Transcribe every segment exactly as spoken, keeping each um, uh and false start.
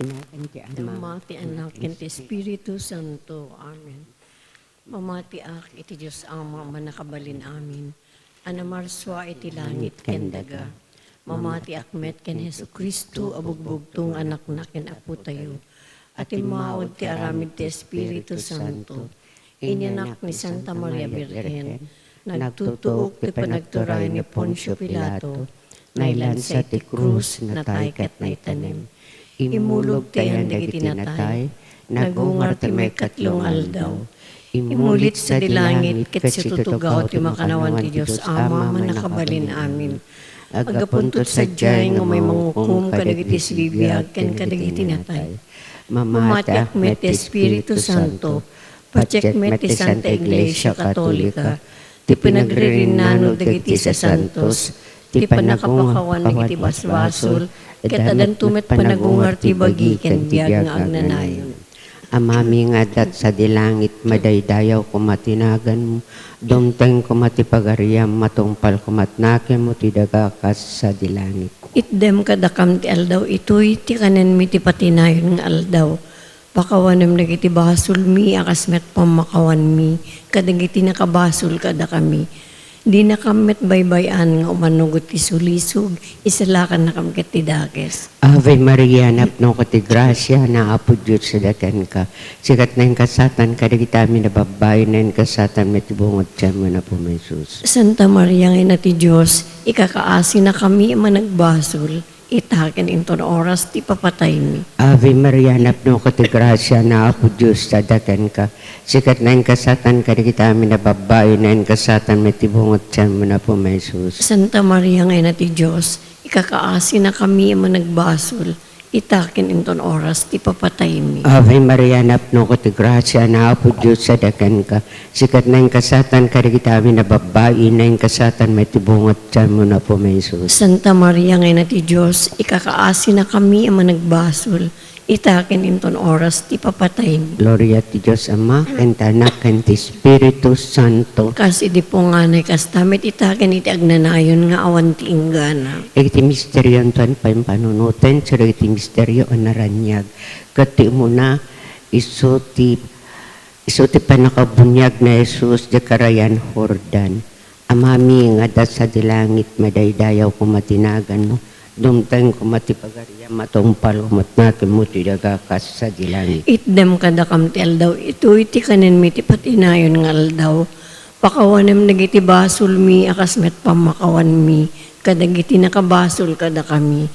Ama, ti Anak, ken ti Espiritu Santo. Amen. Mamatiak iti Dios Ama a Mannakabalin-amin, a namarsua iti langit ken daga. Mamatiak met ken Jesu-Cristo a bugbugtong a Anakna ken Apotayo, a timmaud ti aramid ti Espiritu Santo. Inyanak ni Santa Maria Birhen, nagtutuok ti panagturay ni Poncio Pilato, nailansa iti krus, natay ket naitanem. Immulog ti ayan dagiti natay, nagungar ti maikatlo nga aldaw. Immulit sadi langit ket situtugaw ti makannawan ti Dios Ama a Mannakabalin-amin. Aggapunto sadiay nga umay mangukom kadagiti sibibiag ken kadagiti natay. Mamatiak met ti Espiritu Santo, patiek met ti Santa Iglesia Katolika, ti pinagririnnano dagiti sasantos, ti pannakapakawan dagiti basbasol, ket addanto met panagungar ti bagi ken biag nga agnanayon. Amami nga adda sadi langit, madaydayaw koma ti naganmo, dumteng koma ti pagariam, matungpal koma ti nakemmo ti daga kas sadi langit. Itdem kadakam ti aldaw itoy ti kanenmi ti patinayon nga aldaw. Pakawanem dagiti basolmi a kas met pammakawanmi kadagiti nakabasol kadakami. Dinakam met baybay-an nga umanugot ti sulisog, isalakannakam ket ti dakes. Ave Maria, napnoka ti grasia, ni Apo Dios sadi kenka. Sika ti naingasatan kadagiti amin a babbai, naingasatan met ti bunga ti tianmo, ni Apo Jesus. Santa Maria nga Ina ti Dios, ikakaasinakami a managbasol, ita ken inton oras ti papataymi. Ave Maria, napnoka ti grasia, ni Apo Dios sadi kenka. Sika ti naingasatan kadagiti amin a babbai, naingasatan met ti bunga ti tianmo, ni Apo Jesus. Santa Maria nga Ina ti Dios, ikakaasinakami a managbasol, ita ken inton oras ti papataymi. Ave Maria, napnoka ti grasia, ni Apo Dios sadi kenka. Sika ti naingasatan kadagiti amin a babbai, naingasatan met ti bunga ti tianmo, ni Apo Jesus. Santa Maria nga Ina ti Dios, ikakaasinakami a managbasol, ita ken inton oras ti papataymi. Gloria ti Dios Ama, ken ti Anak, ken ti Espiritu Santo. Kas idi punganay, kasta met ita ken iti agnanayon nga awan ti inggana. Iti misterio ti paimpanunoten, sika iti misterio a naraniag. Ket ti umuna, isu ti Isu ti pannakabuniag ni Jesus idiay karayan Jordan. Amami nga adda sadi langit, madaydayaw koma ti naganmo, dumteng koma ti pagariam, matungpal koma ti nakemmo ti daga kas sadi langit. Itdem kadakam ti aldaw itoy ti kanenmi ti patinayon nga aldaw. Pakawanem dagiti basolmi a kas met pammakawanmi kadagiti nakabasol kadakami.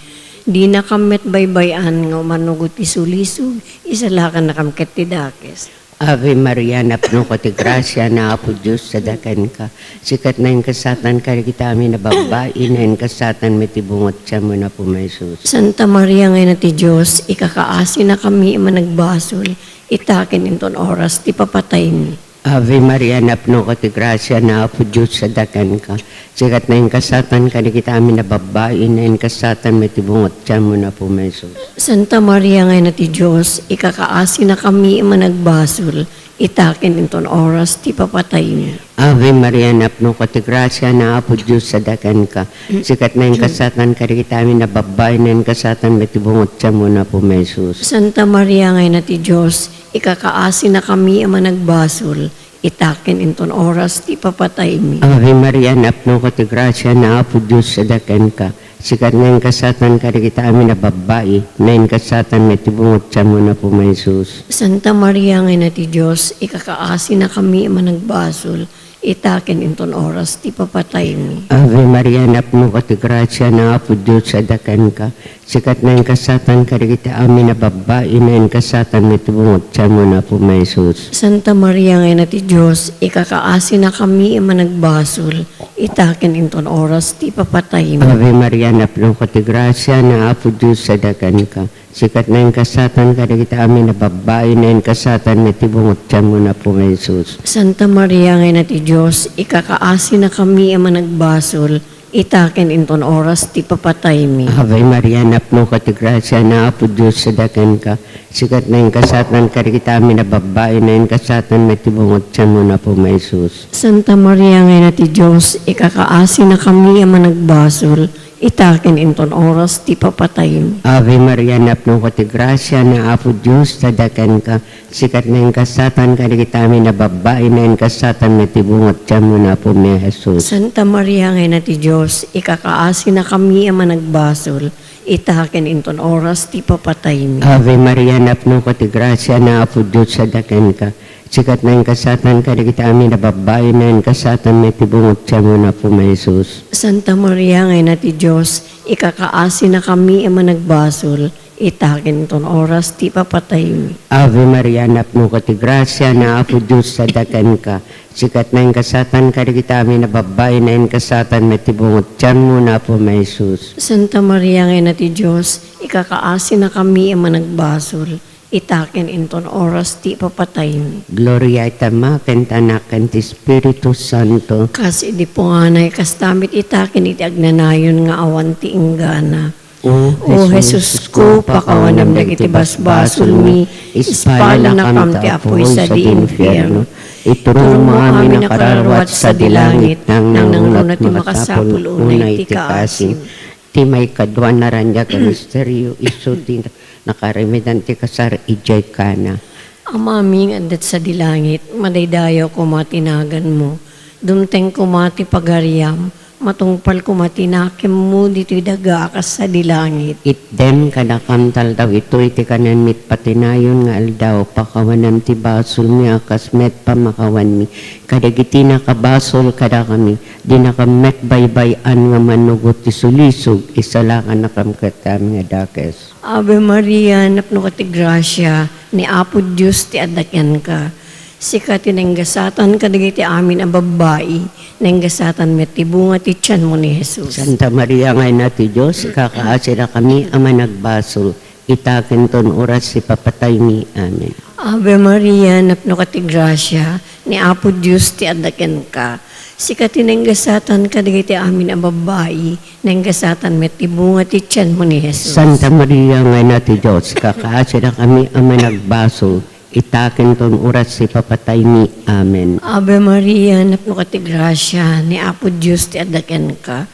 Dinakam met baybay-an nga umanugot ti sulisog, isalakannakam ket ti dakes. Ave Maria, napnoka ti grasia, ni Apo Dios sadi kenka. Sika ti naingasatan kadagiti amin a babbai, naingasatan met ti bunga ti tianmo, ni Apo Jesus. Santa Maria nga Ina ti Dios, ikakaasinakami a managbasol, ita ken inton oras ti papataymi. Ave Maria, napnoka ti grasia, ni Apo Dios sadi kenka. Sika ti naingasatan kadagiti amin a babbai, naingasatan met ti bunga ti tianmo, ni Apo Jesus. Santa Maria nga Ina ti Dios, ikakaasinakami a managbasol, ita ken inton oras ti papataymi. Ave Maria, napnoka ti grasia, ni Apo Dios sadi kenka. Sika ti naingasatan kadagiti amin a babbai, naingasatan met ti bunga ti tianmo, ni Apo Jesus. Santa Maria nga Ina ti Dios, ikakaasinakami a managbasol, ita ken inton oras ti papataymi. Ave Maria, napnoka ti grasia, ni Apo Dios sadi kenka. Sika ti naingasatan kadagiti amin a babbai, naingasatan met ti bunga ti tianmo, ni Apo Jesus. Santa Maria nga Ina ti Dios, ikakaasinakami a managbasol, ita ken inton oras ti papataymi. Ave Maria, napnoka ti grasia, ni Apo Dios sadi kenka. Sika ti naingasatan kadagiti amin a babbai, naingasatan met ti bunga ti tianmo, ni Apo Jesus. Santa Maria nga Ina ti Dios, ikakaasinakami a managbasol, ita ken inton oras ti papataymi. Ave Maria, napnoka ti grasia, ni Apo Dios sadi kenka. Sika ti naingasatan kadagiti amin a babbai, naingasatan met ti bunga ti tianmo, ni Apo Jesus. Santa Maria nga Ina ti Dios, ikakaasinakami a managbasol, ita ken inton oras ti papataymi. Ave Maria, napnoka ti grasia, ni Apo Dios sadi kenka. Sika ti naingasatan kadagiti amin a babbai, naingasatan met ti bunga ti tianmo, ni Apo Jesus. Santa Maria nga Ina ti Dios, ikakaasinakami a managbasol, Ita ken inton oras ti papataymi. Ave Maria, napnoka ti grasia, ni Apo Dios adda kenka. Sika ti naingasatan kadagiti amin a babbai, naingasatan met ti bunga ti tianmo, ni Apomi a Jesus. Santa Maria nga Ina ti Dios, ikakaasinakami a managbasol, ita ken inton oras ti papataymi. Ave Maria, napnoka ti grasia, ni Apo Dios adda kenka. Sika ti naingasatan kadagiti amin a babbai, naingasatan met ti bunga ti tianmo, ni Apomi a Jesus. Santa Maria nga Ina ti Dios, ikakaasinakami a managbasol, ita ken inton oras ti papataymi. Ave Maria, napnoka ti grasia, ni Apo Dios adda kenka. Sika ti naingasatan kadagiti amin a babbai, naingasatan met ti bunga ti tianmo, ni Apomi a Jesus. Santa Maria nga Ina ti Dios, ikakaasinakami a managbasol, ita ken inton oras ti papataymi. Gloria iti Ama, ken ti Anak, ken ti Espiritu Santo. Kas idi punganay, kasta met ita ken iti agnanayon nga awan ti inggana. O O Jesus ko, pakawanam dagiti basbasolmi, ispalanakam ti apuy sadi infierno. Ituronmo amin a kararwat sadi langit, nangnangruna ti makasapul unay ti kaasim. Ti maikadua a raniag a misterio, isu ti nakaramidan ti kasar idiay Cana. Amami nga adda sadi langit, madaydayaw koma ti naganmo. Dumteng koma ti pagariam, matungpal koma ti nakemmo ditoy daga a kas sadi langit. Itdem kadakam ti aldaw itoy ti kanenmi iti patinayon nga aldaw, pakawanam ti basolmi a kas met pamakawanmi kadagiti nakabasol kadakami. Dinakam met baybay-an nga manugot ti sulisog, isalakannakam ket ti amin a dakes. Ave Maria, napnoka ti grasia, ni Apo Dios ti adda kenka. Sika ti naingasatan kadagiti amin a babbai, naingasatan met ti bunga ti tianmo ni Jesus. Santa Maria nga Ina ti Dios, ikakaasinakami a managbasol, ita ken ton oras ti papataymi. Amen. Ave Maria, napnoka ti grasia, ni Apo Dios ti adda kenka. Sika ti naingasatan kadagiti amin a babbai, naingasatan met ti bunga ti tianmo ni Jesus. Santa Maria nga Ina ti Dios, ikakaasinakami a managbasol, ita ken ton oras ti papataymi. Amen. Ave Maria, napnoka ti grasia, ni Apo Dios ti adda kenka.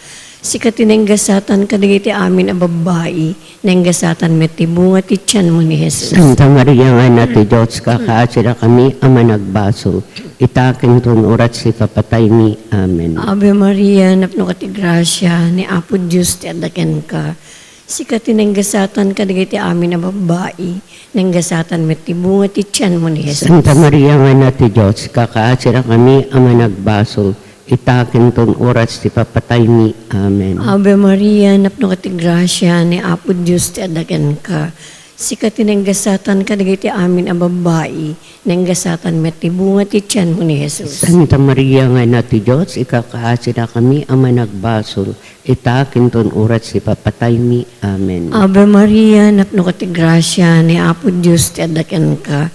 Sika ti naingasatan kadagiti amin a babbai, naingasatan met ti bunga ti tianmo ni Jesus. Santa Maria nga Ina ti Dios, ikakaasinakami a managbasol, ita ken ton oras ti papataymi. Amen. Ave Maria, napnoka ti grasia, ni Apo Dios ti adda kenka. Sika ti naingasatan kadagiti amin a babbai, naingasatan met ti bunga ti tianmo ni Jesus. Santa Maria nga Ina ti Dios, ikakaasinakami a managbasol, ita ken ton oras ti papataymi. Amen. Ave Maria, napnoka ti grasia, ni Apo Dios ti adda kenka. Sika ti naingasatan kadagiti amin a babbai, naingasatan met ti bunga ti tianmo ni Jesus. Santa Maria nga Ina ti Dios, ikakaasinakami a managbasol, ita ken ton oras ti papataymi. Amen. Ave Maria, napnoka ti grasia, ni Apo Dios ti adda kenka.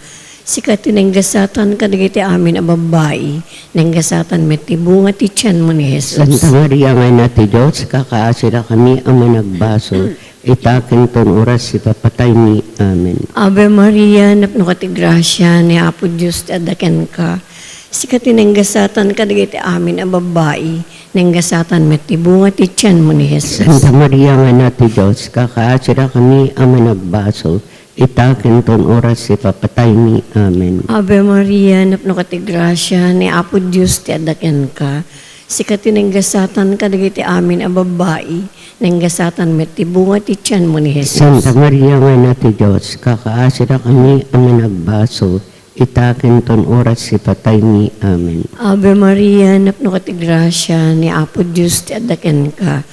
Sika ti naingasatan kadagiti amin a babbai, naingasatan met ti bunga ti tianmo ni Jesus. Santa Maria nga Ina ti Dios, ikakaasinakami a managbasol, ita ken ton oras ti papataymi. Amen. Ave Maria, napnoka ti grasia, ni Apo Dios ti adda kenka. Sika ti naingasatan kadagiti amin a babbai, naingasatan met ti bunga ti tianmo ni Jesus. Santa Maria nga Ina ti Dios, ikakaasinakami a managbasol, ita ken ton oras ti papataymi. Amen. Ave Maria, napnoka ti grasia, ni Apo Dios ti adda kenka. Sika ti naingasatan kadagiti amin a babbai, naingasatan met ti bunga ti tianmo ni Jesus. Santa Maria nga Ina ti Dios, ikakaasinakami a managbasol, ita ken ton oras ti pataymi. Amen. Ave Maria, napnoka ti grasia, ni Apo Dios ti adda kenka.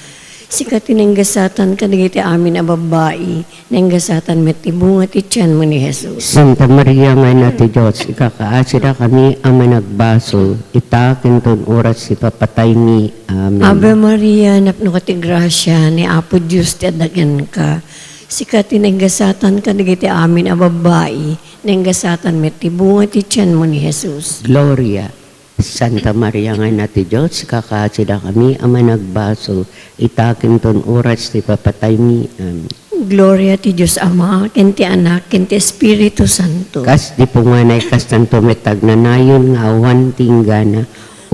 Sika ti naingasatan kadagiti amin a babbai, naingasatan met ti bunga ti tianmo ni Jesus. Santa Maria nga Ina ti Dios, ikakaasinakami a managbasol, ita ken ton oras ti papataymi. Amen. Ave Maria, napnoka ti grasia, ni Apo Dios ti adda kenka. Sika ti naingasatan kadagiti amin a babbai, naingasatan met ti bunga ti tianmo ni Jesus. Gloria. Santa Maria nga Ina ti Dios, ikakaasinakami a managbasol, ita ken ton oras ti papataymi. Amen. Gloria ti Dios Ama, ken ti Anak, ken ti Espiritu Santo. Kas di punganay, kastanto met agnanayon nga awan ti inggana.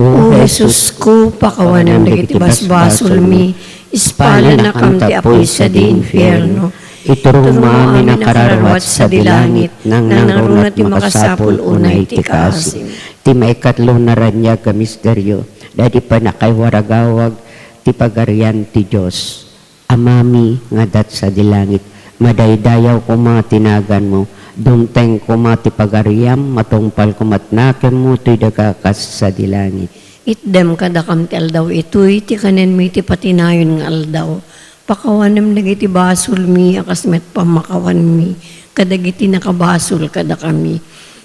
O Jesusko, pakawanem dagiti basbasolmi, ispalanakam ti apuy sadi infierno. Iturongmo amin a kararuat sadi langit, nangnangruna ti makasapul unay ti kaasim. Ti maikatlo a naraniag a misterio, daydi pannakaiwaragawag ti Pagarian ti Dios. Amami nga adda sadi langit, madaydayaw koma ti naganmo, dumteng koma ti pagariam, matungpal koma ti nakemmo, toy daga kas sadi langit. Itdem kadakam ti aldaw itoy ti kanenmi ti patinayon nga aldaw. Pakawanem dagiti basolmi a kas met pammakawanmi kadagiti nakabasol kadakami.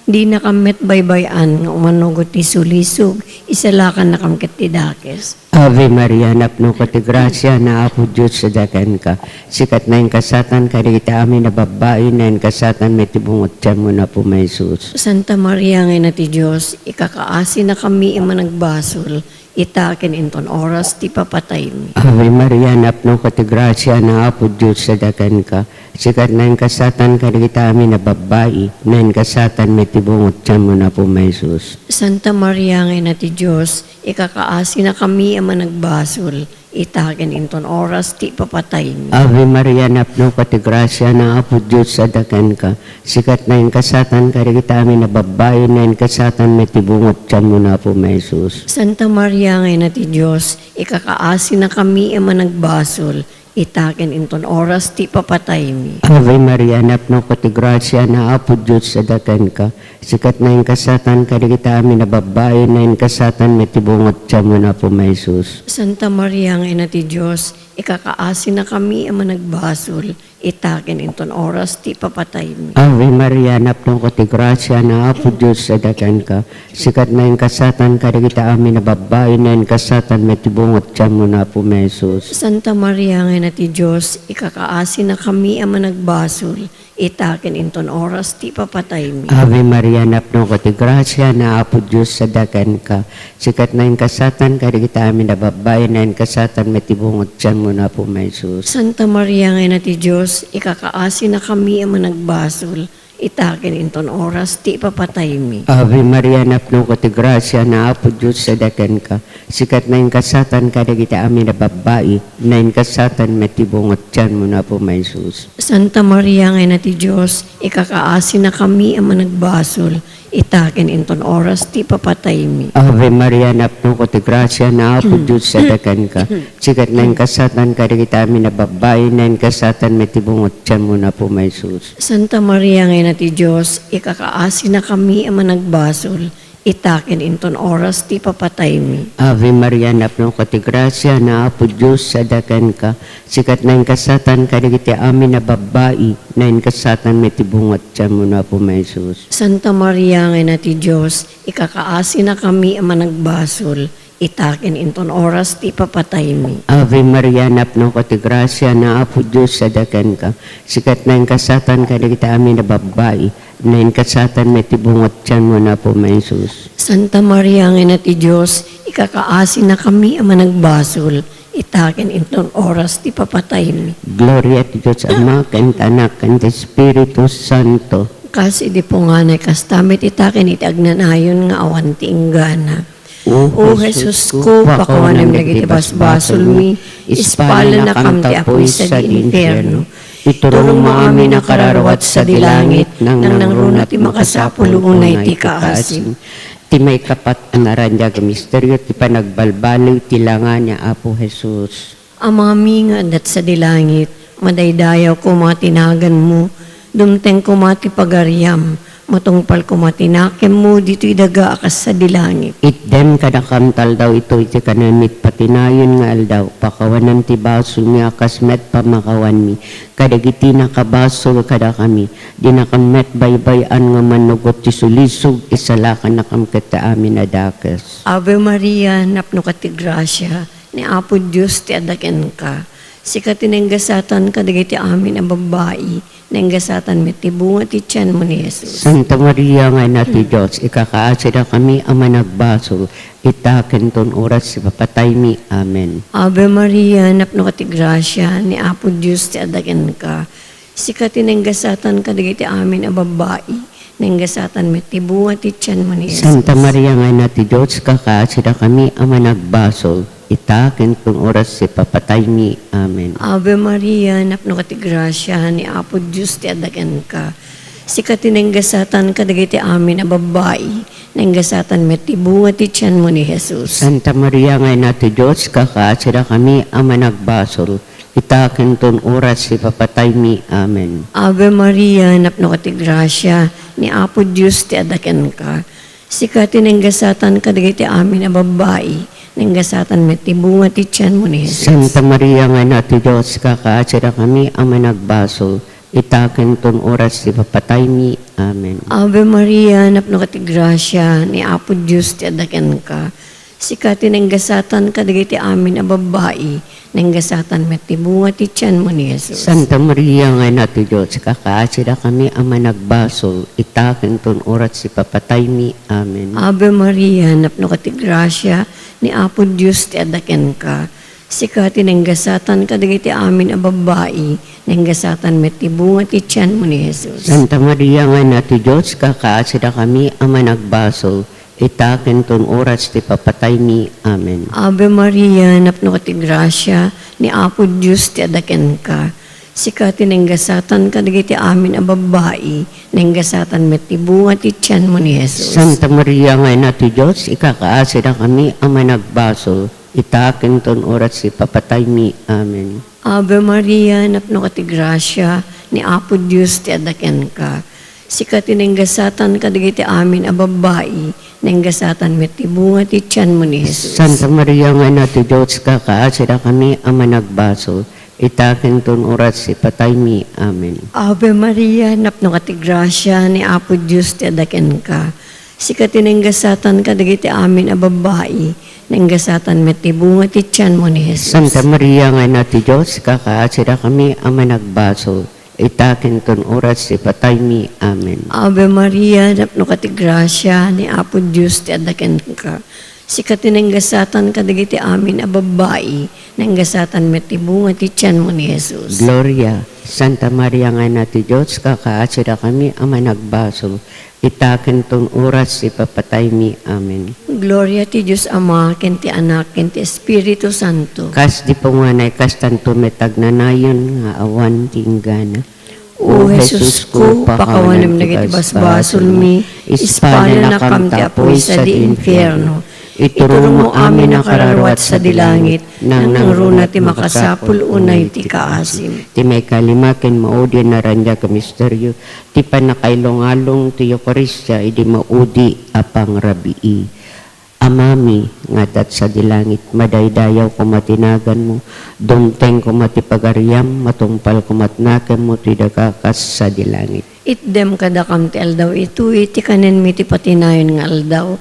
Dinakam met baybay-an nga umanugot ti sulisog, isalakannakam ket ti dakes. Ave Maria, napnoka ti grasia, ni Apo Dios sadi kenka. Sika ti naingasatan kadagiti amin a babbai, naingasatan met ti bunga ti tianmo, ni Apo Jesus. Santa Maria nga Ina ti Dios, ikakaasinakami a managbasol, ita ken inton oras ti papataymi. Ave Maria, napnoka ti grasia, ni Apo Dios sadi kenka. Sika ti naingasatan kadagiti amin a babbai, naingasatan met ti bunga ti tianmo, ni Apo Jesus. Santa Maria nga Ina ti Dios, ikakaasinakami a managbasol, ita ken inton oras ti papataymi. Ave Maria, napnoka ti grasia, ni Apo Dios sadi kenka. Sika ti naingasatan kadagiti amin a babbai, naingasatan met ti bunga ti tianmo, ni Apo Jesus. Santa Maria nga Ina ti Dios, ikakaasinakami a managbasol, ita ken inton oras ti papataymi. Ave Maria, napnoka ti grasia, ni Apo Dios sadi kenka. Sika ti naingasatan kadagiti amin a babbai, naingasatan met ti bunga ti tianmo, ni Apo Jesus. Santa Maria nga Ina ti Dios, ikakaasinakami a managbasol, ita ken inton oras ti papataymi. Ave Maria, napnoka ti grasia, ni Apo Dios sadi kenka. Sika ti naingasatan kadagiti amin a babbai, naingasatan met ti bunga ti tianmo, ni Apo Jesus. Santa Maria nga Ina ti Dios, ikakaasinakami a managbasol, ita ken inton oras ti papataymi. Ave Maria, napnoka ti grasia, ni Apo Dios sadi kenka. Sika ti naingasatan kadagiti amin a babbai, naingasatan met ti bunga ti tianmo, ni Apo Jesus. Santa Maria nga Ina ti Dios, ikakaasinakami a managbasol, ita ken inton oras ti ipapataymi. Ave Maria, napnoka ti grasia, ni Apo Dios sadi kenka. Sika ti naingasatan kadagiti amin a babbai, naingasatan met ti bunga ti tianmo, ni Apo Jesus. Santa Maria nga Ina ti Dios, ikakaasinakami a managbasol, ita ken inton oras ti ipapataymi. Ave Maria, napnoka ti grasia, ni Apo Dios sadi kenka. Sika ti naingasatan kadagiti amin a babbai, naingasatan met ti bunga ti tianmo, ni Apo Jesus. Santa Maria nga Ina ti Dios, ikakaasinakami a managbasol, ita ken inton oras ti ipapataymi. Ave Maria, napnoka ti grasia, ni Apo Dios sadi kenka. Sika ti naingasatan kadagiti amin a babbai, naingasatan met ti bunga ti tianmo, ni Apo Jesus. Santa Maria nga Ina ti Dios, ikakaasinakami a managbasol, ita ken inton oras ti ipapataymi. Ave Maria, napnoka ti grasia, ni Apo Dios sadi kenka. Sika ti naingasatan kadagiti amin a babbai, naingasatan met ti bunga ti tianmo, ni Apo Jesus. Santa Maria nga Ina ti Dios, ikakaasinakami a managbasol, ita ken inton oras ti papataymi. Gloria ti Dios Ama, ken ti Anak, ken ti Espiritu Santo. Kas idi punganay, kasta met ita ken iti agnanayon nga awan ti inggana. O Jesusko, pakawanem dagiti basbasolmi, ispalanakam ti apuy sadi infierno. Iturongmo amin a kararuat sadi langit, nangnangruna ti makasapul unay ti kaasim. Ti maikapat a naraniag a misterio ti panagbalbaliw ti langa ni Apo Jesus. Amami nga adda sadi langit, madaydayaw koma ti naganmo, dumteng koma ti pagariam, matungpal koma ti nakemmo ditoy daga a kas sadi langit. Itdem kadakam ti aldaw itoy ti kanenmi ti patinayon nga aldaw, pakawanem ti basolmi a kas met pammakawanmi kadagiti nakabasol kadakami, dinakam met baybay-an nga mannugot ti sulisog, isalakannakam ket ti amin a dakes. Ave Maria, napnoka ti grasia, ni Apo Dios ti adda kenka. Sika ti naingasatan kadagiti amin a babbai, naingasatan met ti bunga ti tianmo ni Jesus. Santa Maria nga Ina ti Dios, ikakaasidakami a managbasol, ita ken ton oras ti papataymi. Amen. Ave Maria, napnoka ti grasia, ni Apo Dios ti adda kenka. Sika ti naingasatan kadagiti amin a babbai, Naingasatan met ti bunga ti tianmo ni Jesus. Santa Maria nga Ina ti Dios, kakaasirakami a managbasol, ita ken ton oras ti papataymi. Amen. Ave Maria, napnoka ti grasia, ni Apo Dios ti adda kenka. Sika ti naingasatan kadagiti amin a babbai, naingasatan met ti bunga ti tianmo ni Jesus. Santa Maria nga Ina ti Dios, kakaasirakami a managbasol, ita ken ton oras ti papataymi. Amen. Ave Maria, napnoka ti grasia, ni Apo Dios ti adda kenka. Sika ti naingasatan kadagiti amin a babbai, naingasatan met ti bunga ti tianmo ni Jesus. Santa Maria nga Ina ti Dios, kakaasirakami a managbasol, ita ken ton oras ti papataymi. Amen. Ave Maria, napnoka ti grasia, ni Apo Dios ti adda kenka. Sika ti naingasatan kadagiti amin a babbai, naingasatan met ti bunga ti tianmo ni Jesus. Santa Maria nga Ina ti Dios, kakaasirakami a managbasol, ita ken ton oras ti papataymi. Amen. Ave Maria, napnoka ti grasia, ni Apo Dios ti adda kenka. Sika ti naingasatan kadagiti amin a babbai, naingasatan met ti bunga ti tianmo ni Jesus. Santa Maria nga Ina ti Dios, kakaasirakami a managbasol, ita ken ton oras ti papataymi. Amen. Ave Maria, napnoka ti grasia, ni Apo Dios ti adda kenka. Sika ti naingasatan kadagiti amin a babbai, naingasatan met ti bunga ti tianmo ni Jesus. Santa Maria nga Ina ti Dios, ikakaasirakami a managbasol, ita ken ton oras ti papataymi. Amen. Ave Maria, napnoka ti grasia, ni Apo Dios ti adda kenka. Sika ti naingasatan kadagiti amin a babbai, naingasatan met ti bunga ti tianmo ni Jesus. Santa Maria nga Ina ti Dios, kakaasirakami a managbasol, ita ken ton oras ti pataymi. Amen. Ave Maria, napnoka ti grasia, ni Apo Dios ti adda kenka. Sika ti naingasatan kadagiti amin a babbai, naingasatan met ti bunga ti tianmo ni Jesus. Santa Maria nga Ina ti Dios, kakaasirakami a managbasol, ita ken ton oras ti pataymi. Amen. Ave Maria, napnoka ti grasia, ni Apo Dios ti adda kenka. Sika ti naingasatan kadagiti amin a babbai, naingasatan met ti bunga ti tianmo ni Jesus. Gloria, Santa Maria nga Ina ti Dios, kakaasirakami a managbasol, ita ken ton oras ti papataymi. Amen. Gloria ti Dios Ama, ken ti Anak, ken ti Espiritu Santo. Kas di punganay, kastanto met agnanayon nga awan ti inggana. O Jesusko, pakawanem dagiti basbasolmi, ispalanakam ti apuy sadi infierno. Ituronmo amin a kararuat sadi langit, nangnangruna ti makasapul unay ti kaasim. Ti maikalima ken maudi a naraniag a misterio, ti pannakailungalung ti Eukaristia idi maudi a pangrabii. Amami nga adda sadi langit, madaydayaw koma ti naganmo, dumteng koma ti pagariam, matungpal koma ti nakemmo ti daga kas sadi langit. Itdem kadakam ti aldaw itoy ti kanenmi ti patinayon nga aldaw.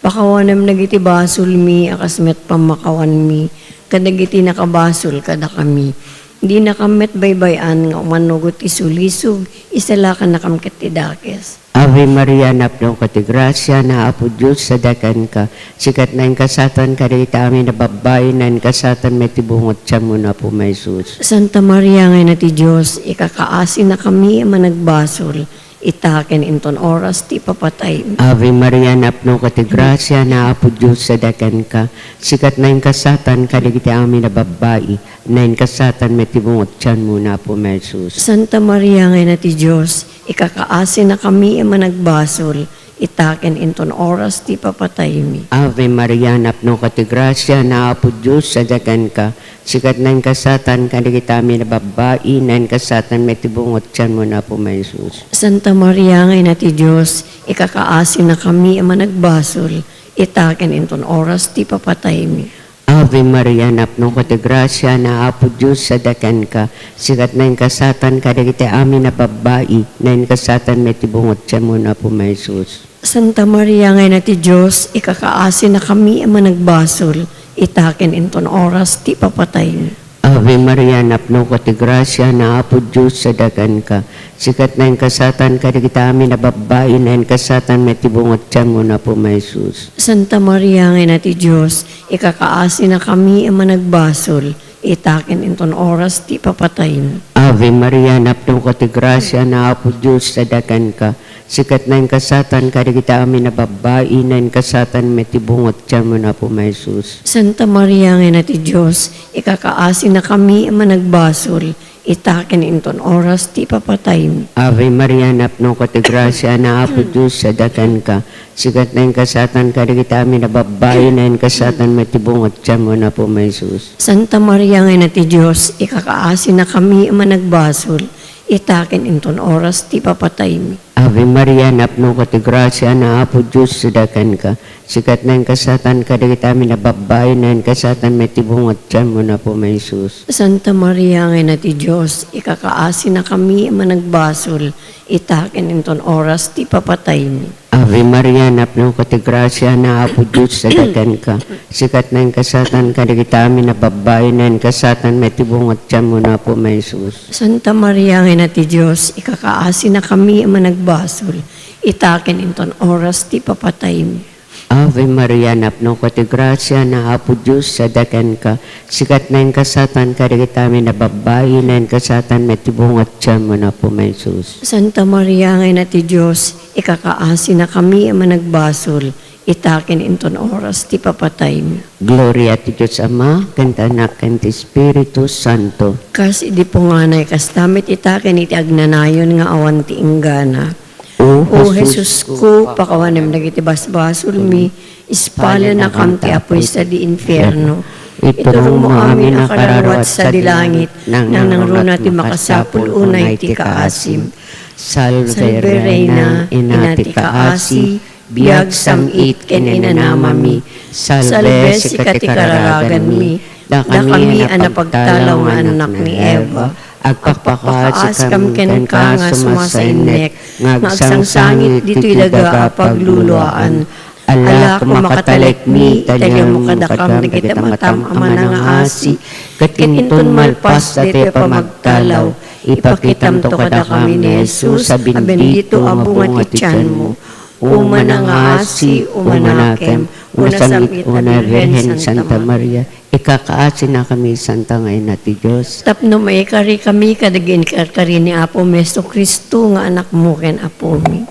Pakawanem dagiti basolmi a kas met pammakawanmi kadagiti nakabasol kadakami. Dinakam met baybay-an nga umanugot ti sulisog, isalakannakam ket ti dakes. Ave Maria, napnoka ti grasia, ni Apo Dios adda kenka. Sika ti naingasatan kadagiti amin a babbai, naingasatan met ti bunga ti tianmo, ni Apo Jesus. Santa Maria nga Ina ti Dios, ikakaasinakami a managbasol, ita ken inton oras ti papataymi. Ave Maria, napnoka ti grasia, ni Apo Dios adda kenka. Sika ti naingasatan kadagiti amin a babbai, naingasatan met ti bunga ti tianmo, ni Apo Jesus. Santa Maria nga Ina ti Dios, ikakaasinakami a managbasol, ita ken inton oras ti papataymi. Ave Maria, napnoka ti grasia, ni Apo Dios adda kenka. Sika ti naingasatan kadagiti amin a babbai, naingasatan met ti bunga ti tianmo, ni Apo Jesus. Santa Maria nga Ina ti Dios, ikakaasinakami a managbasol, ita ken inton oras ti papataymi. Ave Maria, napnoka ti grasia, ni Apo Dios adda kenka. Sika ti naingasatan kadagiti amin a babbai, naingasatan met ti bunga ti tianmo, ni Apo Jesus. Santa Maria nga Ina ti Dios, ikakaasinakami a managbasol, ita ken inton oras ti papataymi. Ave Maria, napnoka ti grasia, ni Apo Dios adda kenka. Sika ti naingasatan kadagiti amin a babbai, naingasatan met ti bunga ti tianmo, ni Apo Jesus. Santa Maria nga Ina ti Dios, ikakaasinakami a managbasol, ita ken inton oras ti papataymi. Ave Maria, napnoka ti grasia, ni Apo Dios adda kenka. Sika ti nainkasaatan kadagiti amin a babbai, nainkasaatan met ti bunga ti tianmo, Apo mi Jesus. Santa Maria nga Ina ti Dios, ikakaasinakami a managbasol, ita ken inton oras ti ipapataymi. Ave Maria, napnoka ti grasia, nga Apo Dios adda kenka. Sika ti nainkasaatan kadagiti amin a babbai, nainkasaatan met ti bunga ti tianmo, Apo mi Jesus. Santa Maria nga Ina ti Dios, ikakaasinakami a managbasol, ita ken inton oras ti ipapataymi. Ave Maria, napnoka ti grasia, nga Apo Dios adda kenka. Sika ti nainkasaatan kadagiti amin a babbai, nainkasaatan met ti bunga ti tianmo, Apo mi Jesus. Santa Maria nga Ina ti Dios, ikakaasinakami a managbasol, ita ken inton oras ti ipapataymi. Ave Maria, napnoka ti grasia, nga Apo Dios adda kenka. Sika ti nainkasaatan kadagiti amin a babbai, nainkasaatan met ti bunga ti tianmo, Apo mi Jesus. Santa Maria nga Ina ti Dios, ikakaasinakami a managbasol, ita ken inton oras ti ipapataymi. Ave Maria, napnoka ti grasia, nga Apo Dios adda kenka. Sika ti nainkasaatan kadagiti amin a babbai, nainkasaatan met ti bunga ti tianmo, Apo mi Jesus. Santa Maria nga Ina ti Dios, ikakaasinakami a managbasol, ita ken inton oras ti ipapataymi. Gloria ti Dios Ama, ken ti Anak, ken ti Espiritu Santo. Kas idi punganay, kasta met ita ken iti agnanayon nga awan ti inggana. O O Jesus Jesusko, pakawanem dagiti basbasolmi, ispalennakam ti apuy sadi infierno. Iturongmo amin a kararuat sadi langit, nangnangruna ti makasapul unay ti kaasim. Salve Reina, Ina ti kaasi, biag, sam-it, ken inanamami. Salve, sika ti kararaganmi. Dakami a napagtalaw nga annak ni Eva. Agpakpakaasikam kenka nga sumasainnek nga agsangsangit ditoy daga a pagluluaan. Ala, kumakatalekmi, ta dimo kadakam dagiti matam a manangaasi, ket inton malpas daytoy a pamagtalaw, ipakitamto kadakami ni Jesus a bendito a bunga ti tianmo. O manangaasi, umanakem, unasam-it, una Birhen Santa Maria, ikakaasinakami, Santa nga Ina ti Dios. Tapno maikarikami kadagiti inkarkari ni Apomi Jesu-Cristo nga Anakmo ken Apomi.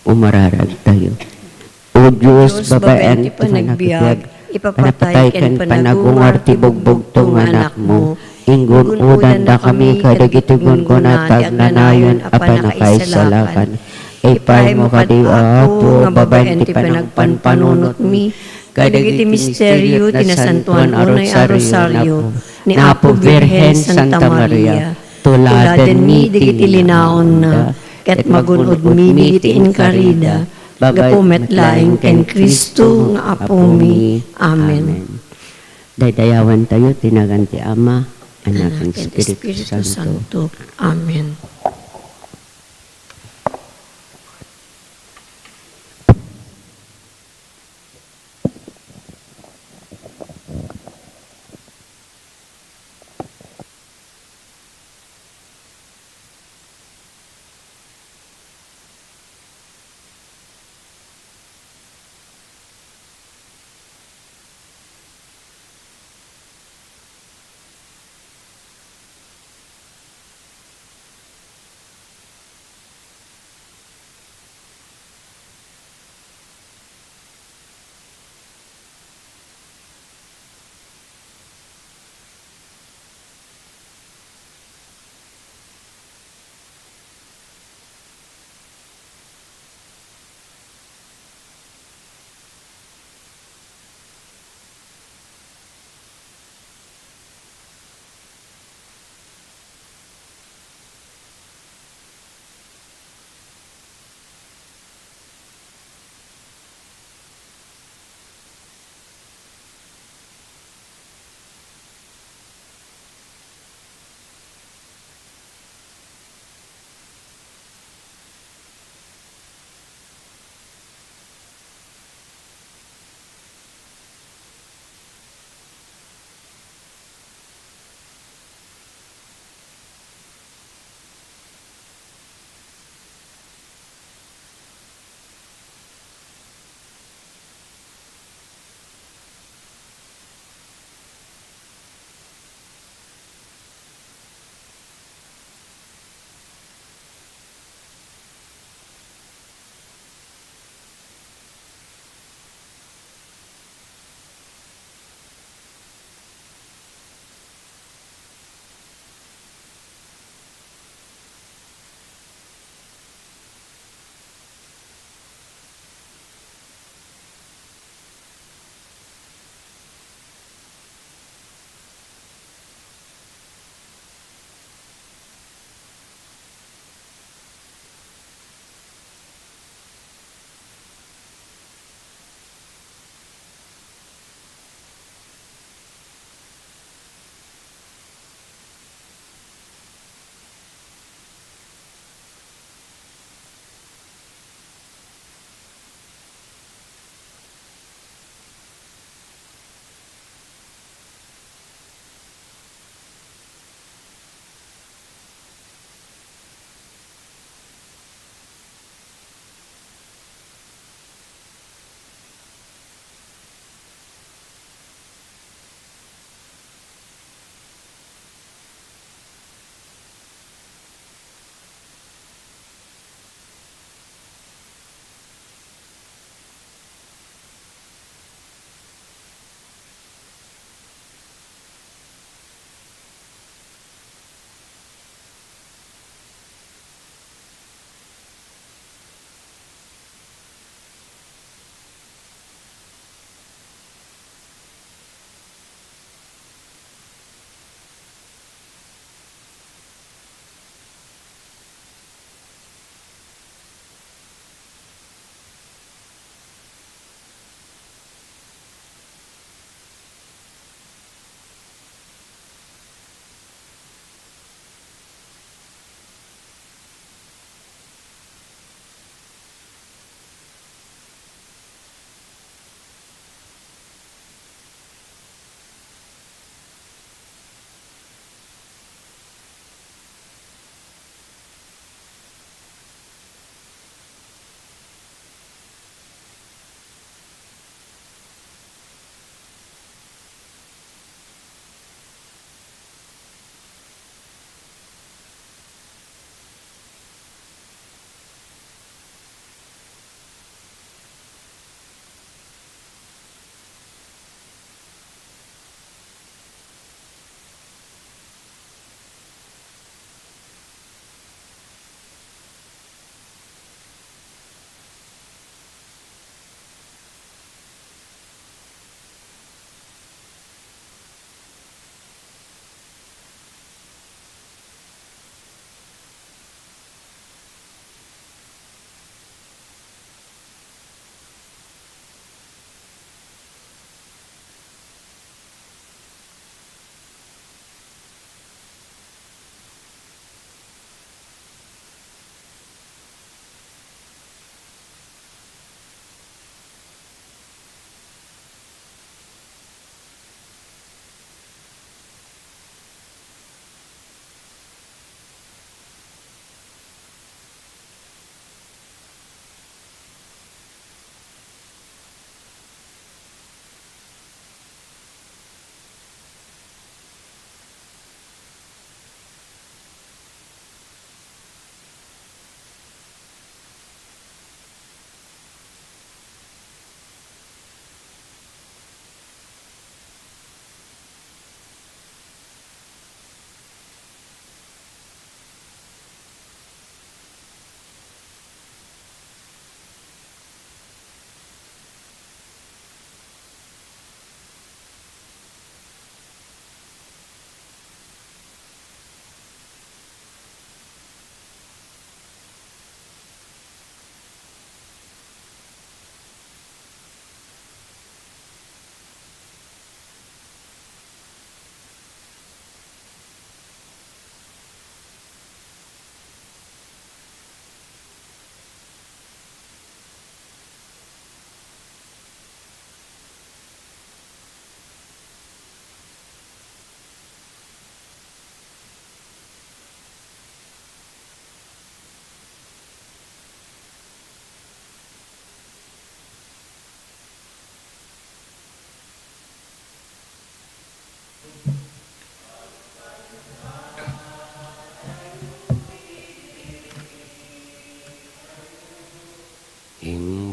Umararagtayo. O Dios, babaen ti panagbiag, ipapatay ken panagungar ti bugbugto nga Anakmo, inggun-odandakami kadagiti gungguna ti agnanayon a pannakaisalakan. Ipaymo kadi, Apo, nga babaen ti panagpanpanunotmi kadagiti misterio ti nasantoan unay a rosario ni Apo Birhen Santa Maria. Tuladenmi dagiti linaonna, ket magun-odmi dagiti inkarida, gapu met laeng ken Cristo nga Apomi. Amen. Daydayawantayo ti nagan ti Ama, Anak, ken Espiritu Santo. Amen.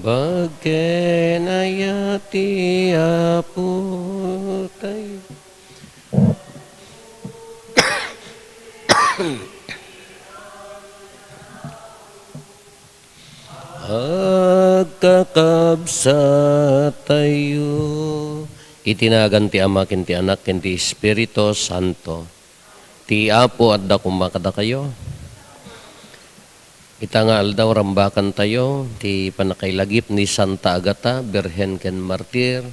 Pagkenaya ti Apo tayo. Agkakabsat tayo. Iti nagan ti Ama, ken ti Anak, ken ti Espiritu Santo. Ti Apo adda koma kadakayo. Ita nga aldaw, rambakan tayo ti pannakailagip ni Santa Agata, Birhen ken Martir.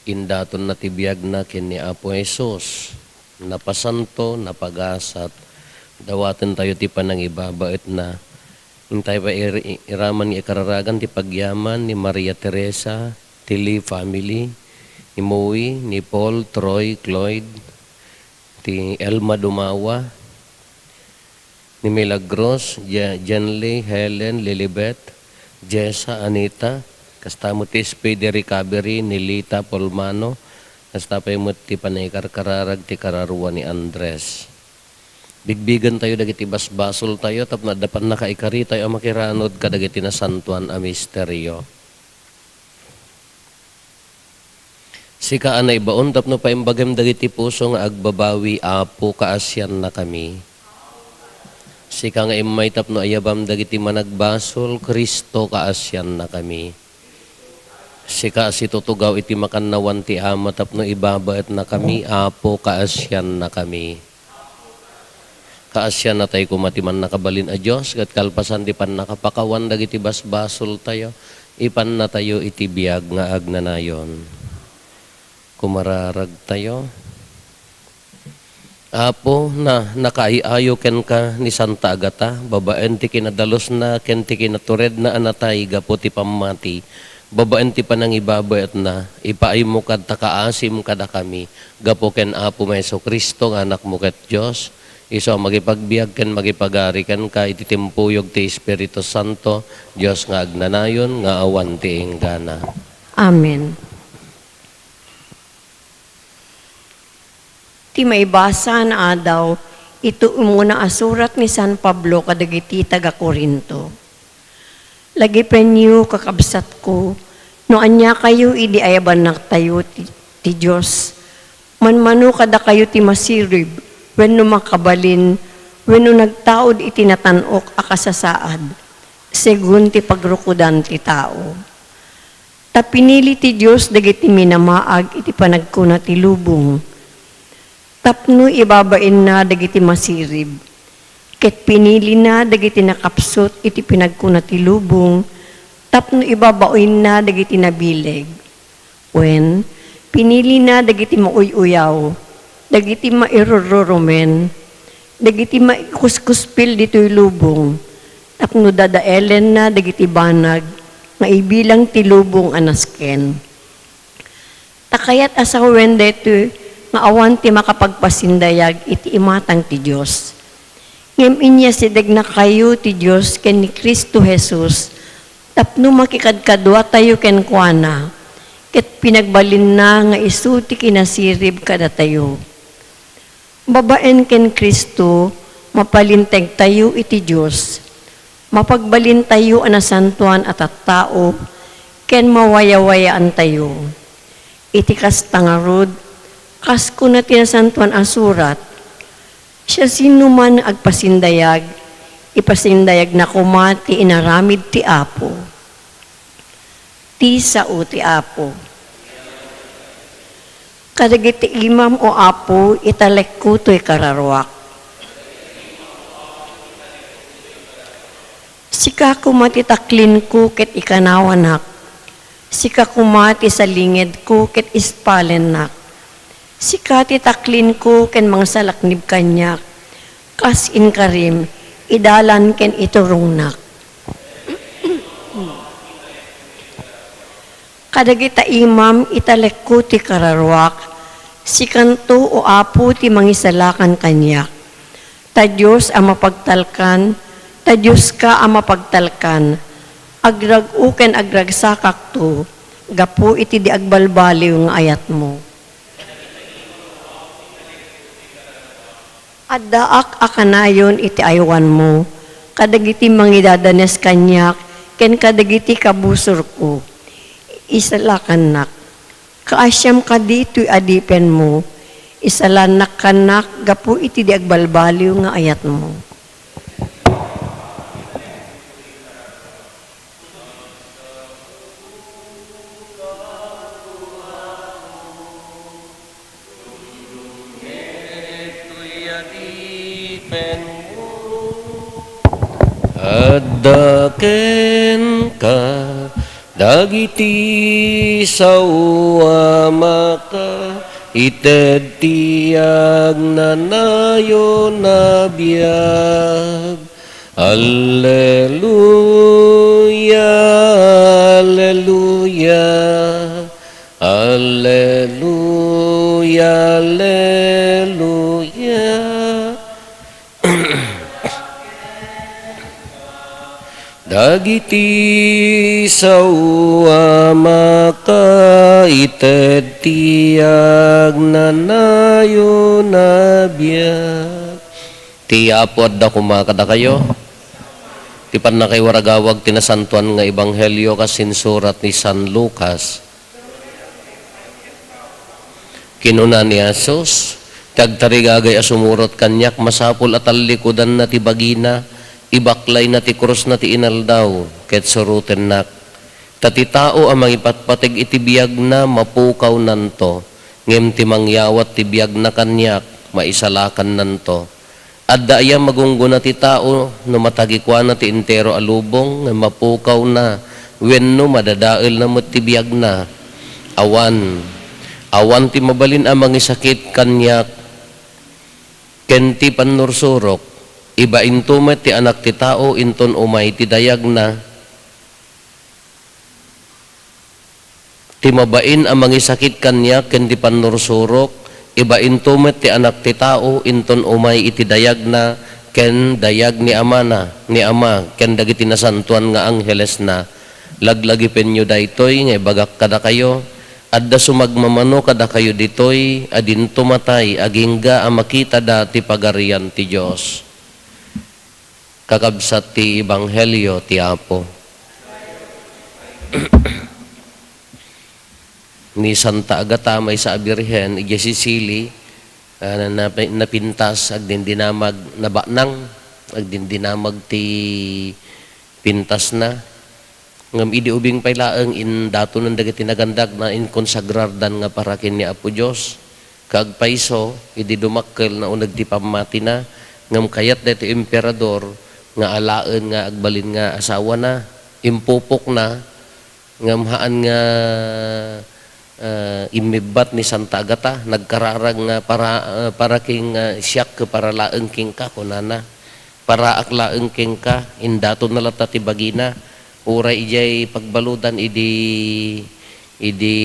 Indatonna ti biagna ken ni Apo Jesus. Napasanto, napagasat. Dawaten tayo ti panangibabaetna. Intay pa ir-, iraman nga ikararagan ti pagyaman ni Maria Teresa, ti Lee family, ni Moe, ni Paul, Troy, Cloyd, ti Elma Dumawa, ni Milagros, Je-, Jenly, Helen, Lilibet, Jessa, Anita, kasta met ti speedy recovery ni Lita Polmano, kasta pay met ti panangikarkararag ti kararua ni Andres. Bigbigen tayo dagiti basbasol tayo tapno adda pannakaikari tayo a makiranod kadagiti nasantoan a misterio. Sika a naibaon tapno paimbagem dagiti puso nga agbabawi, Apo, kaasiannakami. Sika nga immay tapno ayabam dagiti managbasol, Cristo, kaasiannakami. Sika a situtugaw iti makannawan ti Ama tapno ibabaetnakami, Apo, kaasiannakami. Kaasiannatayo koma ti Mannakabalin a Dios, ket kalpasan ti pannakapakawan dagiti basbasoltayo, ipannatayo iti biag nga agnanayon. Kumararagtayo. Apo, na, nakaay-ayo kenka ni Santa Agata, babaen ti kinadalusna ken ti kinaturedna a natay gapu ti pammati, babaen ti panangibabaetna, ipaaymo kad ta kaasim kadakami, gapu ken Apo Jesu-Cristo nga Anakmo ket Dios, isu a makipagbiag ken makipagari kenka iti timpuyog ti Espiritu Santo, Dios nga agnanayon, nga awan ti inggana. Amen. Ti maibasa nga adaw, iti umuna a surat ni San Pablo kadagiti taga-Corinto. Lagipenyo, kakabsatko, no aniakayo idi ayabannaktayo ti, ti Dios, manmano kadakayo ti masirib, wenno makabalin, wenno nagtaud iti natan-ok a kasasaad, segun ti pagrukodan ti tao. Ta pinili ti Dios dagiti minamaag iti panagkuna ti lubong tapno ibabainna dagiti masirib, ket pinilina dagiti nakapsut iti panagkuna ti lubong tapno ibabainna dagiti nabileg. Wen, pinilina dagiti mauy-uyaw, dagiti mairurrurumen, dagiti maikuskuspil ditoy lubong, tapno dadaelenna dagiti banag nga ibilang ti lubong a nasken. Ta kayat a sawen daytoy nga awan ti makapagpasindayag iti imatang ti Dios. Ngem inyasidegnakayo ti Dios ken ni Cristo Jesus tapno makikadkaduatayo kenkuana, ket pinagbalinna nga isu ti kinasirib kadatayo. Babaen ken Cristo, mapalintegtayo iti Dios, mapagbalintayo a nasantoan a tattao, ken mawayawayaantayo. Iti kasta ngarud, kas kuna ti Nasantoan a Surat, "Siasinoman nga agpasindayag, ipasindayagna koma ti inaramid ti Apo." Ti sao ti Apo. Kadagiti imam, O Apo, italekko toy kararuak. Sika koma ti taklinko ket ikanawanak. Sika koma ti salingedko ket ispalennak. Sika ti taklinko ken mangsalaknib kaniak. Kas inkarim, idalan ken iturongnak. Kadagita imam, italekko ti kararuak, sikanto, O Apo, ti mangisalakan kaniak. Ta Dios a mapagtalkan, ta Dioska a mapagtalkan, agrag-o ken agragsakakto gapu iti di agbalbaliw nga ayatmo. Addaak a kanayon iti aywanmo, kadagiti mangidadanes kaniak Ken kadagiti kabusorko, isalakannak. Kaasiam kadi toy adipenmo, isalakannak gapu iti di agbalbaliw nga ayatmo. Adda kenka dagiti sao a makaited ti agnanayon a biag. Alleluia, alleluia, alleluia, alleluia. Dagiti sao a makaited ti agnanayon a biag. Ti Apo adda koma kadakayo. Ti pannakaiwaragawag ti nasantoan nga ebanghelio kas insurat ni San Lucas. Kinuna ni Jesus, "Ti agtarigagay a sumurot kaniak, masapul a tallikudanna ti bagina, ibaklayna ti krusna ti inaldaw, ket surotennak. Ta ti tao a mangipatpateg iti biagna, mapukawnanto, ngem ti mangyawat ti biagna kaniak, maisalakannanto." Adda aya magunggona ti tao no matagikuana ti entero a lubong nga mapukawna wenno madadaelna met ti biagna? Awan. Awan ti mabalin a mangisakit kaniak ken ti pannursurok. Ibainto met ti Anak ti Tao inton umay ti dayagna. Ti mabain a mangisakit kaniak ken ti pannursurok, ibainto met ti Anak ti Tao inton umay iti dayagna ken dayag ni Amana, ni Ama, ken dagiti nasantoan nga anghelesna. Laglagipenyo daytoy nga ibagak kadakayo, adda sumagmamano kadakayo ditoy a dinto matay agingga a makitada ti Pagarian ti Dios. Kakabsat ti ebanghelio ti Apo. Ni Santa Agata, maysa a birhen, idiay Sicily, ah, na-, napi-, napintas, agdindinamag, nabaknang, agdindinamag ti pintasna. Ngem idi ubing pay laeng, indatonen dagiti nagandagna, inkonsagrardan nga para ken ni Apo Dios. Kaagpayso, idi dumakkel, nauneg ti pammatina, ngem kayat daytoy emperador nga alaen nga agbalin nga asawana. Impupokna, ngem haan nga, ah, immibbat ni Santa Agata, nagkararag nga para, ah, para ken, ah, siak, para laeng kenka, kunana. Paraak laeng kenka, indatonna latta ti bagina. Uray idiay pagbaludan idi, idi,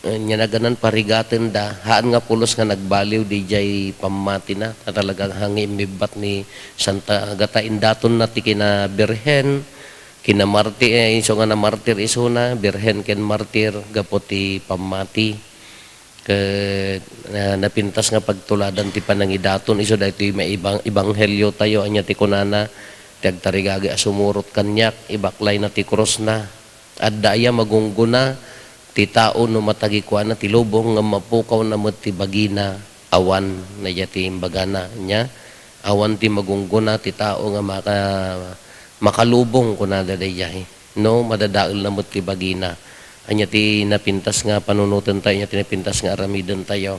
eh, ania naganan, parigatenda, haan nga pulos nga nagbaliw didiay pammatina. Ta talaga, haan nga immibbat ni Santa Agata, indatonna ti kinabirhen, kinamartir, eh, isu nga namartir isuna, birhen ken martir gapu ti pammati. Ket, ah, napintas nga pagtuladan ti panangidaton isu daytoy maibang-, ebangheliotayo. Ania ti kunana? Ti agtarigagay a sumurot kaniak, ibaklayna ti krusna. Adda aya magunggona ti tao no matagikuana ti lubong ngem mapukawna met ti bagina? Awan, daydiay ti imbagana. Ania? Awan ti magunggona ti tao nga maka-, makalubong, kunada daydiay. No, madadaelna met ti bagina. Ania ti napintas nga panunotentayo, ania ti napintas nga aramidentayo?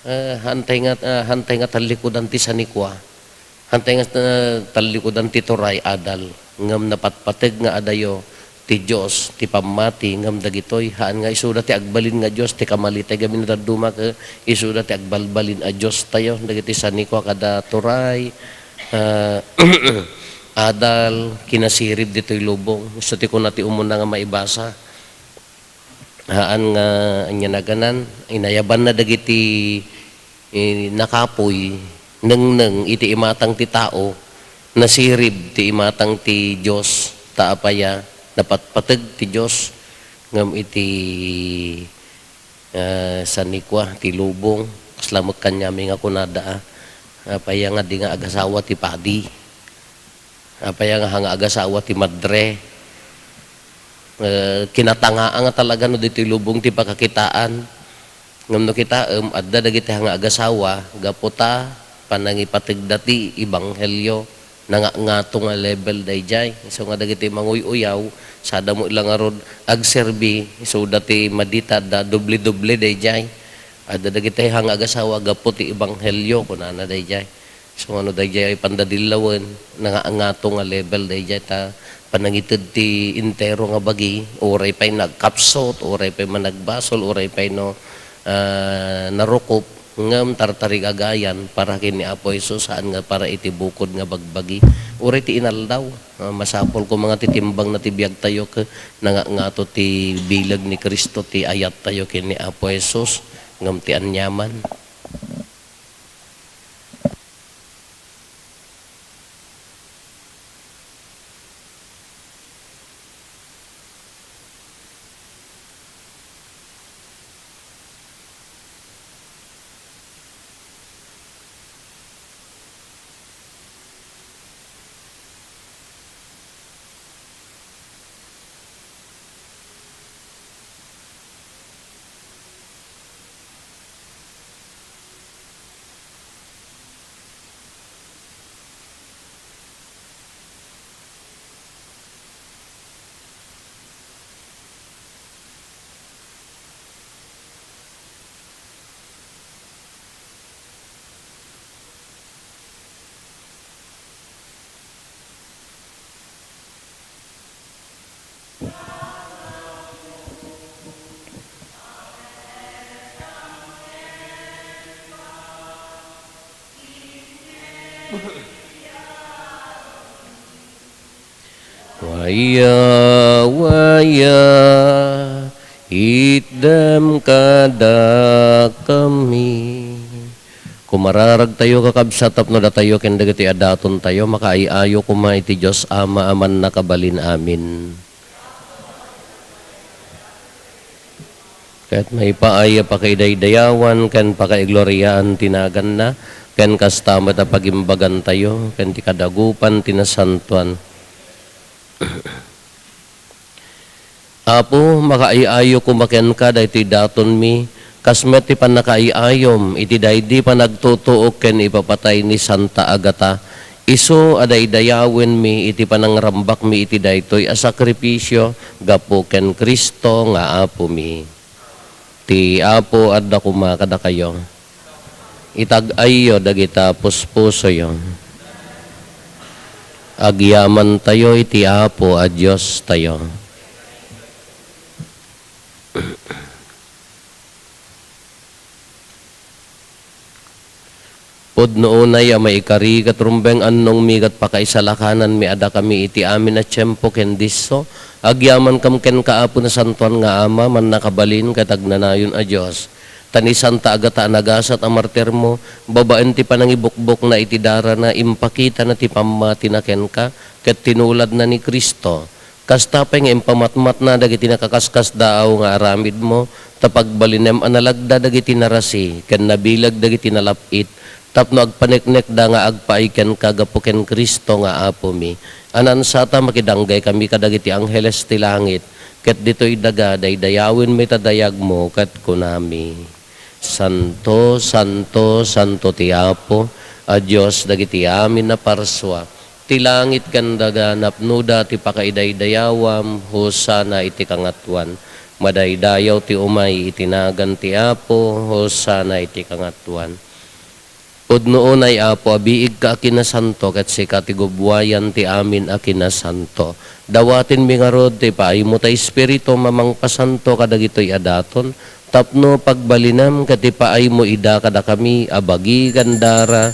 Eh, haantay nga, ah, haantay nga tallikudan ti sanikua. Haantay nga, ah, tallikudan ti turay, adal. Ngem napatpateg nga adayo ti Dios, ti pammati, ngem dagitoy, haan nga isuda ti agbalin nga Dios, ti kamali tayo gamin dadduma, ket isuda ti agbalbalin a Diostayo, dagiti sanikua kada turay, ah, adal, kinasirib ditoy lubong. Isu ti kuna ti umuna nga maibasa. Haan nga ania naganan, inayabanna dagiti, eh, nakapuy, nengneng iti imatang ti tao, nasirib ti imatang ti Dios, ta apaya, napatpateg ti Dios, ngem iti ah, sanikua, ti lubong, kasla met kaniami nga kunada, ah, apay nga di nga agasawa ti padi? Apay nga haan nga agasawa ti madre? Eh, kinatangaa nga talaga no ditoy lubong ti pakakitaan. Ngem no kitaem, adda dagiti nga agasawa, gapu ta panangipategda ti ebanghelio, nangangato nga level dayjay. So nga dagiti manguy-uyaw, sada mo ila ngarud agserbi, so dati madita da doble-doble dayjay. Adda dagiti nga agasawa gapu ti ebanghelio, kunana dayjay. So, ano dayjay ay pandadillawen, nangangato nga level dayjay ta panangited ti entero nga bagi, uray pay nagkapsut, uray pay managbasol, uray pay no, ah, narukop, ngem tartarigagayan para ken ni Apo Jesus, saan nga para iti bukod nga bagbagi. Uray ti inaldaw, ah, masapul koma nga titimbangna ti biagtayo ket nangangato ti bileg ni Cristo ti ayattayo ken ni Apo Jesus, ngem ti aniaman. Waya, waya, itdem kadakami. Kumararagtayo, kakabsat, tapno datayo ken dagiti adatontayo makaay-ayo koma iti Dios Ama a mannakabalin amin. Ket maipaay a pakaidaydayawan ken pakaigloriaan ti naganna, ken kasta met a pagimbagantayo ken ti kadagupan ti nasantoan. Apo, makaay-ayo koma kenka daytoy datonmi, kas met ti pannakaay-ayom iti daydi panagtutuok ken ipapatay ni Santa Agata. Isu a daydayawenmi iti panangrambakmi iti daytoy a sakrifisio gapu ken Cristo nga Apomi. Ti Apo adda koma kadakayo. Itag-ayyo dagita puspusoyo. Agyamantayo iti Apo a Diostayo. Pudno unay a maikari ket rumbeng annongmi ket pakaisalakananmi a dakami iti amin a tiempo ken disso, agyamankam kenka, Apo, Nasantoan nga Ama, Mannakabalin ket Agnanayon a Dios. Ta ni Santa Agata a nagasat a martirmo, babaen ti panangibukbokna iti darana, impakitana ti pammatina kenka, ket tinuladna ni Cristo. Kasta pay nga impamatmatna dagiti nakaskasdaaw nga aramidmo, ta pagbalinem a nalagda dagiti narasi ken nabileg dagiti nalap-it, tapno agpaneknekda nga agpaay kenka gapu ken Cristo nga Apomi. A naansa ta makidanggay kami kadagiti angheles ti langit, ket ditoy daga, daydayawenmi ta dayagmo ket kunami, "Santo, santo, santo ti Apo a Dios dagiti amin a parsua. Ti langit ken daga napnoda ti pakaidaydayawam. Hosanna iti kangatoan. Madaydayaw ti umay iti nagan ti Apo. Hosanna iti kangatoan." Pudno unay, Apo, a biigka a kinasanto, ket sika ti gubbuayan ti amin a kinasanto. Dawatenmi ngarud ti paaymo ta Espiritum a mangpasanto kadagitoy a daton, tapno pagbalinem ket ipaaymo ida kadakami a bagi ken dara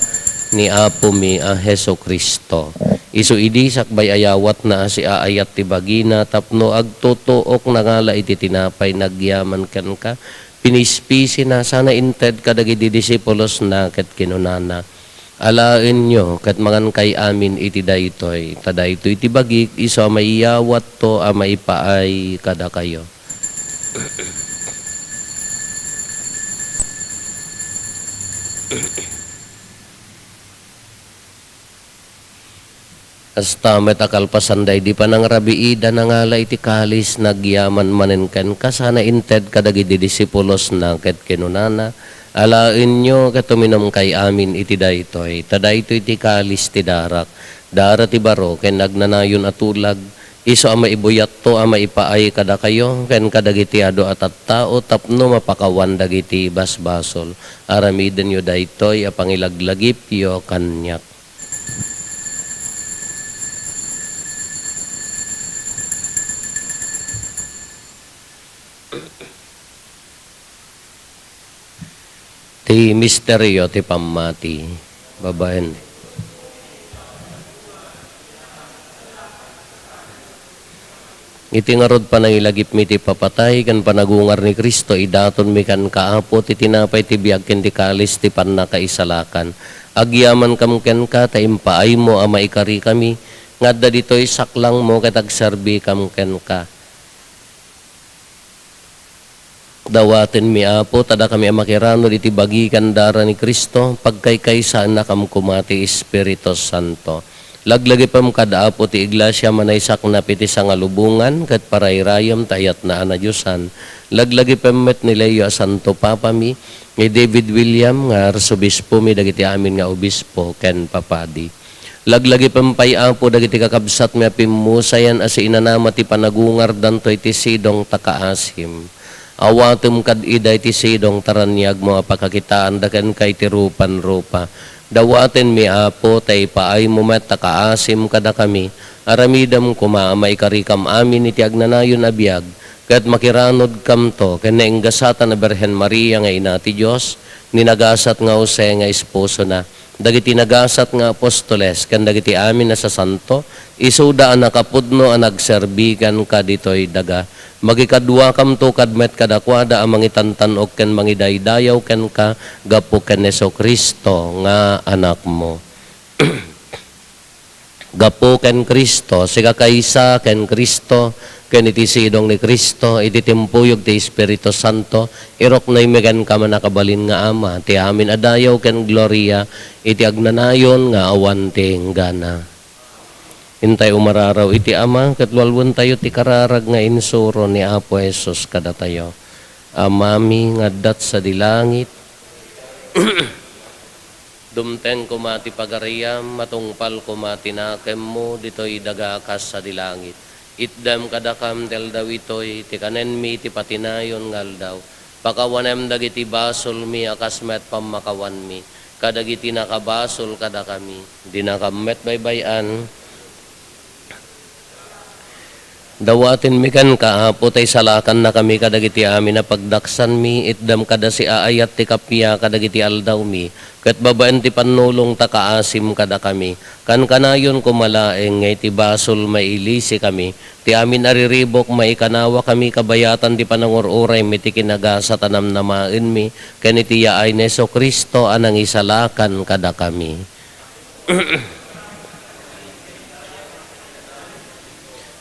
ni Apomi a Jesu-Cristo. Isu idi sakbay a yawatna a siaayat ti bagina tapno agtutuok, nangala iti tinapay nagyaman kenka, pinispisina sana inted kadagiti disipulosna ket kinunana, "Alaenyo ket mangankay amin iti daytoy, ta daytoy ti bagik, isu a maiyawatto a maipaay kadakayo." Kasta met a kalpasan daydi panangrabiida, nangala iti kalis, nagyaman manen kenka, sana inted kadagiti disipulosna, ket kinunana, "Alaenyo ket uminumkay amin iti daytoy, ta daytoy ti kalis ti darak, dara ti baro ken agnanayon a tulag, isu a maibuyatto a maipaay kadakayo ken kadagiti adu a tattao tapno mapakawan dagiti basbasol. Aramidenyo daytoy a pangilaglagipyo kaniak." Ti misterio ti pammati. Babaen. Iti ngarud panangilagipmi ti papatay ken panagungar ni Cristo, idatonmi kenka, Apo, ti tinapay ti biag ken ti kalis ti pannakaisalakan. Agyamankam kenka ta impaaymo a maikarikami nga adda ditoy saklangmo ket agserbikam kenka. Dawatenmi, Apo, ta dakami a makiranod iti bagi ken dara ni Cristo, pagkaykaysaennakam koma ti Espiritu Santo. Laglagipem kad, Apo, ti Iglesia a manaysaknap iti sangalubongan ket parayrayem ta ayatna a nadiosan. Laglagipem met ni Leo a Santo Papami, ni David William nga Arsobispomi, dagiti amin nga obispo ken papadi. Laglagipem pay, Apo, dagiti kakabsatmi a pimmusayan a siinanama ti panagungardanto iti sidong ta kaasim. Awatem kad ida iti sidong ta raniagmo a pakakitaanda kenka iti rupan-rupa. Dawatenmi, Apo, ta ipaaymo met ta kaasim kadakami. Aramidem koma a maikarikam amin iti agnanayon a biag, ket makiranodkamto ken nainggasatan a Birhen Maria nga Ina ti Dios, ni nagasat nga Jose nga esposona, dagiti nagasat nga apostoles, ken dagiti amin a sasanto, isuda a nakapudno a nagserbi kenka ditoy daga. Makikaduakamto kad met kadakuada a mangitantan-ok ken mangidaydayaw kenka gapu ken Jesu-Cristo nga Anakmo. Gapu ken Cristo, sika kaysa ken Cristo, ken iti sidong ni Cristo, iti timpuyog ti Espiritu Santo, iruknoymi kenka, Mannakabalin nga Ama, ti amin a dayaw ken gloria, iti agnanayon nga awan ti inggana. Intay umararaw iti Ama, ket walwentayo ti kararag nga insuro ni Apo Jesus kadatayo. Amami nga adda sadi langit, dumteng koma ti pagariam, matungpal koma ti nakemmo ditoy daga kas sadi langit. Itdem kadakam ti aldaw itoy ti kanenmi ti patinayon nga aldaw. Pakawanem dagiti basolmi a kas met pammakawanmi kadagiti nakabasol kadakami. Dinakam met baybay-an. Dawatenmi kenka, Apo, ta isalakannakami kadagiti amin a pagdaksanmi, itdem kada siaayat ti kappia kadagiti aldawmi, ket babaen ti pannulong ta kaasim kadakami. Kankanayon koma laeng nga iti basol mailisikami, ti amin a riribuk maikanawakami kabayatan ti panangur-uraymi ti kinagasat a namnamaenmi, ken iti yaay ni Jesu-Cristo a nangisalakan kadakami.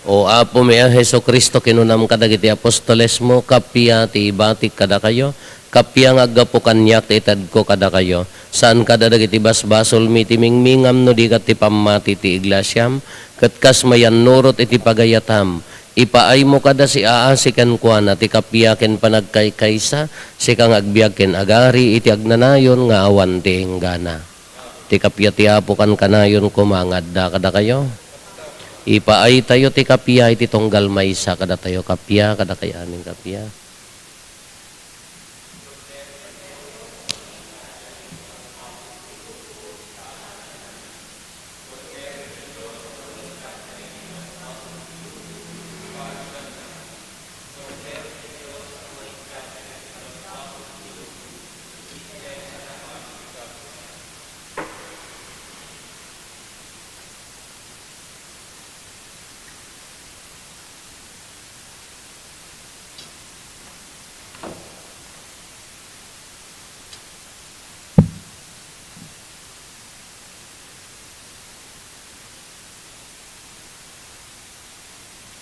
O Apomi a Jesu-Cristo, kinunam kadagiti apostolesmo, kappia ti ibatik kadakayo, kappia nga aggapu kaniak ti itedko kadakayo. Saan kada dagiti basbasolmi ti mingmingam no di ket ti pammati ti iglesiam, ket kas mayannurot iti pagayatam, ipaaymo kada siaasi kenkuana ti kappia ken panagkaykaysa, sika nga agbiag ken agari iti agnanayon nga awan ti inggana. Ti kappia ti Apo kankanayon koma nga adda kadakayo. Ipaaytayo ti kappia iti tunggal maysa kadatayo. Kappia, kadakayo amin kappia.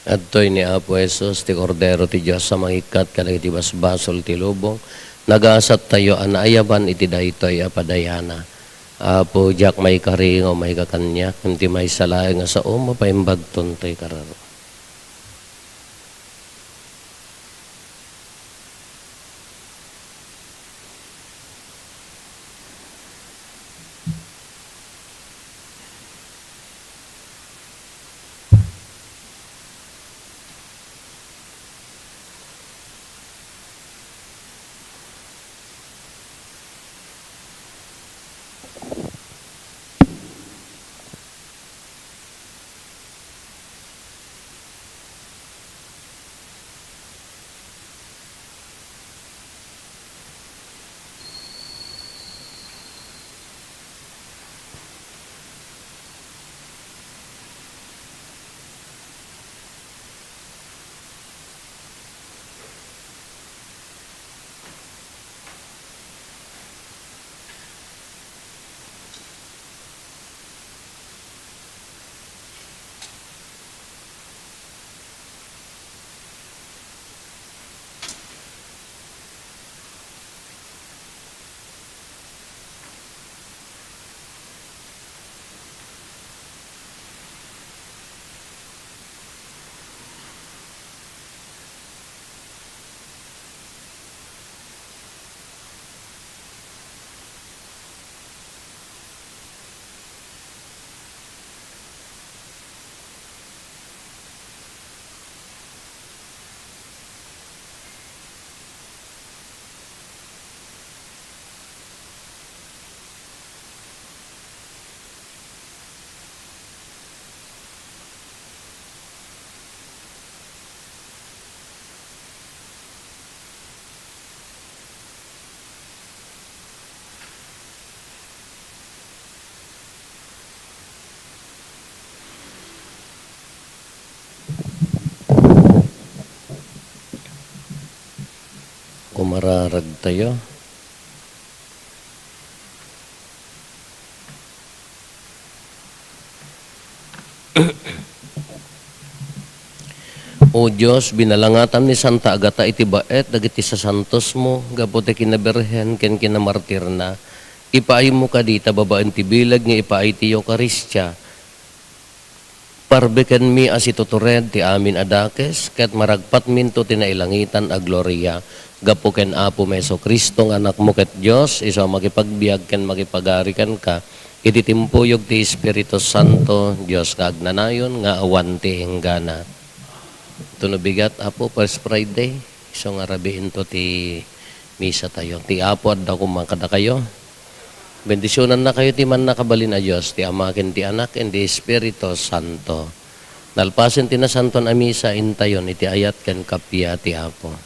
Adtoy ni Apo Jesus, ti Kordero ti Dios a mangikkat kadagiti basbasol ti lubong. Nagasattayo a naayaban iti daytoy a padayana. Apo, diak maikari nga umayka kaniak, ngem ti maysa laeng a saom a paimbagton toy kararo. Kumararagtayo. O Dios, binalangatam ni Santa Agata iti baet dagiti sasantosmo gapu ti kinabirhen ken kinamartirna. Ipaaymo kadi ta babaen ti bileg nga ipaay ti Eukaristia, parbekenmi a situtured ti amin a dakes ket maragpatminto ti nailangitan a gloria. Gapu ken Apomi Jesu-Cristo nga Anakmo ket Dios, isu a makipagbiag ken makipagari kenka iti timpuyog ti Espiritu Santo, Dios nga agnanayon nga awan ti inggana. Ito no bigat, Apo, First Friday, isu nga rabiinto ti misa tayo. Ti Apo adda koma kadakayo. Bendisionannakayo ti mannakabalin a Dios, ti Ama ken ti Anak ken ti Espiritu Santo. Nalpasen ti nasantuan a misa, intayon iti ayat ken kappia ti Apo.